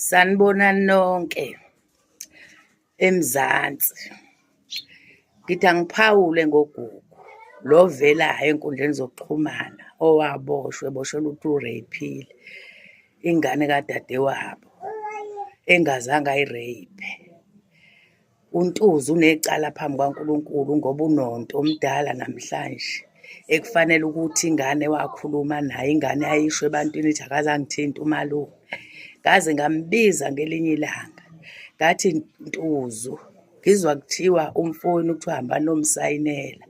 Sanibonani nonke eMzansi. Ngithi angiphawule ngoGugu lo ovelayo ey'nkundleni zokuxhumana owaboshwa eboshelwa ukuthi u-rape-ile ingane kadadewabo engazange ayi-rape-e. UNtuzu unecala phambi kukaNkulunkulu ngoba unonto omdala namhlanje ekufanele ukuthi ingane wakhuluma naye, ingane yayisho ebantwini ithi akaze angithinte umalume. Ngaze ngambiza ngelinye ilanga ngathi, Ntuzu, ngizwa kuthiwa umfowenu kuthiwa hamba nomsayinela,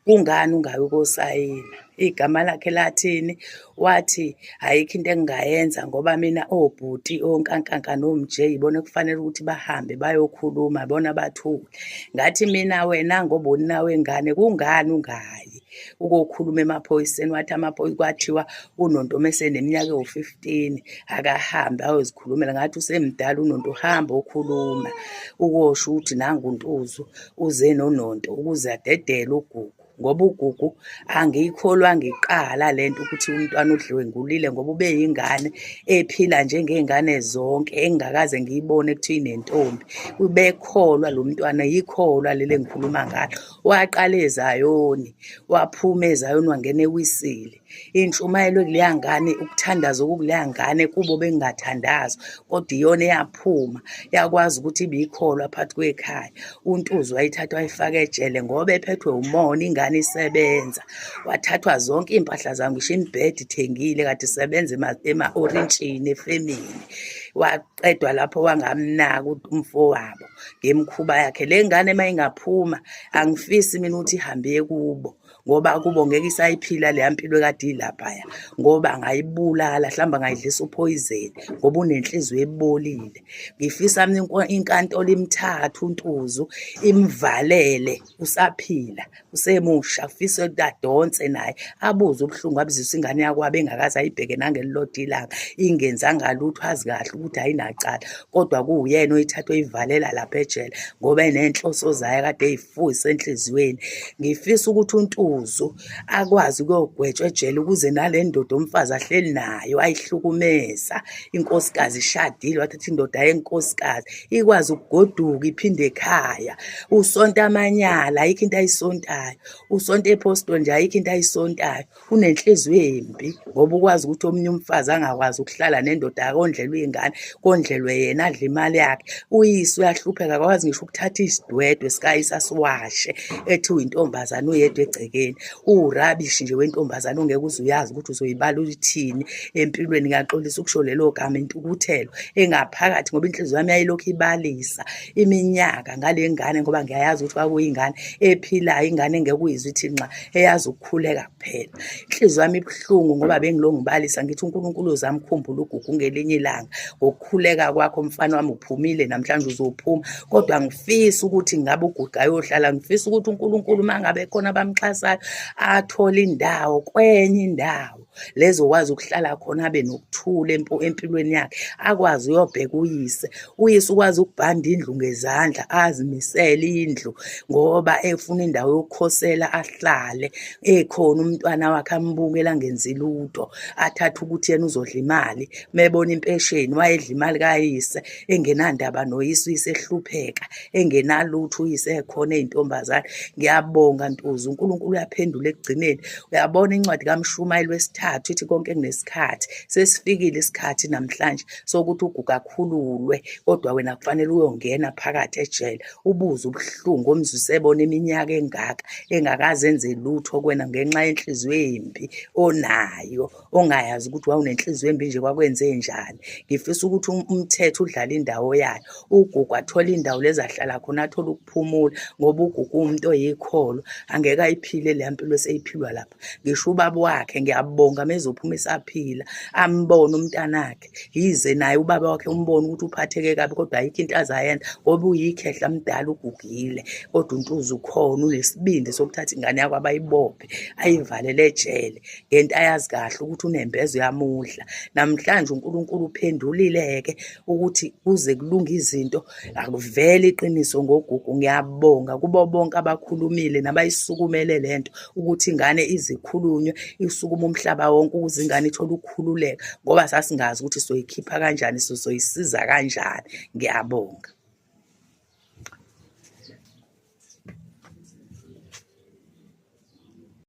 kungani ungayi ukosayina? Igama lakhe lathini? Wathi ayikho into engingayenza ngoba mina obhuti onkankanka noMJ yibona ekufanele ukuthi bahambe bayokhuluma bona bathule. Ngathi mina wena ngoba unina wengane kungani ungayi ukokhuluma emaphoyiseni? Wathi amaphoyisa kwathiwa uNonto meseneminyaka ewu-15 akahambe ayozikhulumela. Ngathi usemdala uNonto hamba okhuluma ukosho ukuthi nangu uNtuzu uze noNonto ukuze adedele uGugu. Ngoba uGugu angiyikholwa ngiqala le nto ukuthi umntwana udlwengulile ngoba ubeyingane ephila njengey'ngane zonke engingakaze ngiyibone kuthiwa inentombi. Ubekholwa lo mntwana, yikholwa leli engikhuluma ngalo. Waqala eZayoni, waphuma eZayoni wangena eWisile. Intshumayelo ekuleya ngane, ukuthandaza okukuleya ngane kubo bekungathandazwa kodwa iyona eyaphuma yakwazi ukuthi ibikholwa phakathi kwekhaya. UNtuzu wayithatha wayifaka ejele ngoba ephethwe umona ingane isebenza. Wathathwa zonke iy'mpahla zayo ngisho imibhede ithengile kade isebenza ema-orintshini efemini. Waqedwa lapho wangamnaka umfowabo ngemikhuba yakhe. Le ngane uma ingaphuma angifisi mina ukuthi ihambe iye kubo. Ngoba kubo ngeke isayiphila leya mpilo ekade ilaphaya ngoba angayibulala mhlawumbe angayidlisa uphoyizeni ngoba unenhliziyo ebolile. Ngifisa mina inkantolo imthathe uNtuzu imvalele usaphila usemusha ngifisa ukuthi adonse naye abuze ubuhlungu abuzisa ingane yakwabo engakaze ayibheke nangelilodwa ilanga ingenzanga lutho azi kahle ukuthi ayinacala kodwa kuwuyena oyithatha oyivalela lapha ejele ngoba enenhloso zayo kade eyifuyise enhliziyweni. Ngifisa ukuthi uNtuzu akwazi ukuyogwetshwa ejele ukuze nale ndoda umfazi ahleli nayo ayihlukumeza inkosikazi ishadile wathatha indoda yenkosikazi ikwazi ukugoduka iphinde ekhaya. Usonta amanyala ayikho into ayisontayo, usonta ephostoli nje ayikho into ayisontayo. Unenhliziyo embi ngoba ukwazi ukuthi omunye umfazi angakwazi ukuhlala nendoda akondlelwe iy'ngane kondlelwe yena adle imali yakhe. Uyise uyahlupheka akakwazi ngisho ukuthatha isidwedwe sikayise asiwashe ethi uyintombazane uyedwa egcekeni. Uwurabishi nje wentombazane ongeke uze uyazi ukuthi uzoyibala uyithini empilweni. Ngiyaxolisa ukusho lelo gama, intukuthelo engaphakathi ngoba inhliziyo yami yayilokhu ibalisa iminyaka ngale ngane ngoba ngiyayazi ukuthi kwakuyingane ephilayo, ingane engeke uyizwe ithi nxa, eyazi ukukhuleka kuphela. Inhliziyo yami ibuhlungu ngoba bengilo ngibalisa ngithi uNkulunkulu uzamkhumbula uGugu ngelinye ilanga ngokukhuleka kwakho mfana wami uphumile namhlanje uzophuma kodwa ngifisa ukuthi ngabe uGugu ayohlala ngifisa ukuthi uNkulunkulu uma ngabe khona abamxhasayo athole indawo kwenye indawo lezokwazi ukuhlala khona abe nokuthula empilweni yakhe akwazi uyobheka uyise uyise ukwazi ukubhanda indlu ngezandla azimisele indlu ngoba efuna indawo yokukhosela ahlale ekhona umntwana wakhe ambukela angenzi lutho athathe ukuthi yena uzodla imali mebona impesheni wayedla imali kayise engenandaba noyise uyise ehlupheka engenalutho uyise ekhona eyintombazane. Ngiyabonga Ntuzu, uNkulunkulu uyaphendula ekugcineni. Uyabona incwadi kaMshumayeli wesithathu ithi konke kunesikhathi. Sesifikile isikhathi namhlanje sokuthi uGugu akhululwe, kodwa wena kufanele uyongena phakathi ejele ubuze ubuhlungu omzwise bona iminyaka engaka engakaze enze lutho kuwena ngenxa yenhliziyo embi onayo. Ongayazi ukuthi wawunenhliziyo embi nje kwakwenzenjani. Ngifisa ukuthi umthetho udlale indawo yayo, uGugu athole indawo lezi ahlala khona athole ukuphumula ngoba uGugu uwumuntu oyikholwa, angeke ayiphile leya mpilo eseyiphilwa lapha. Ngisho ubaba wakhe ngiyabonga uma ezophuma esaphila ambone umntanakhe, yize naye ubaba wakhe umbone ukuthi uphatheke kabi kodwa ayikho into azayenza ngoba uyikhehla mdala ugugile kodwa uNtuzu ukhona unesibindi sokuthatha ingane yakho abayibophe ayivalele ejele. Ngento ayazi kahle ukuthi unembeza uyamudla. Namhlanje uNkulunkulu uphendulile-ke ukuthi kuze kulunge izinto, akuvele iqiniso ngoGugu. Ngiyabonga kubo bonke abakhulumile nabayisukumele le nto ukuthi ingane ize ikhulunywe, isukume umhlaba. umhlaba wonke ukuze ingane ithole ukukhululeka ngoba sasingazi ukuthi soyikhipha kanjani, sizoyisiza kanjani. Ngiyabonga.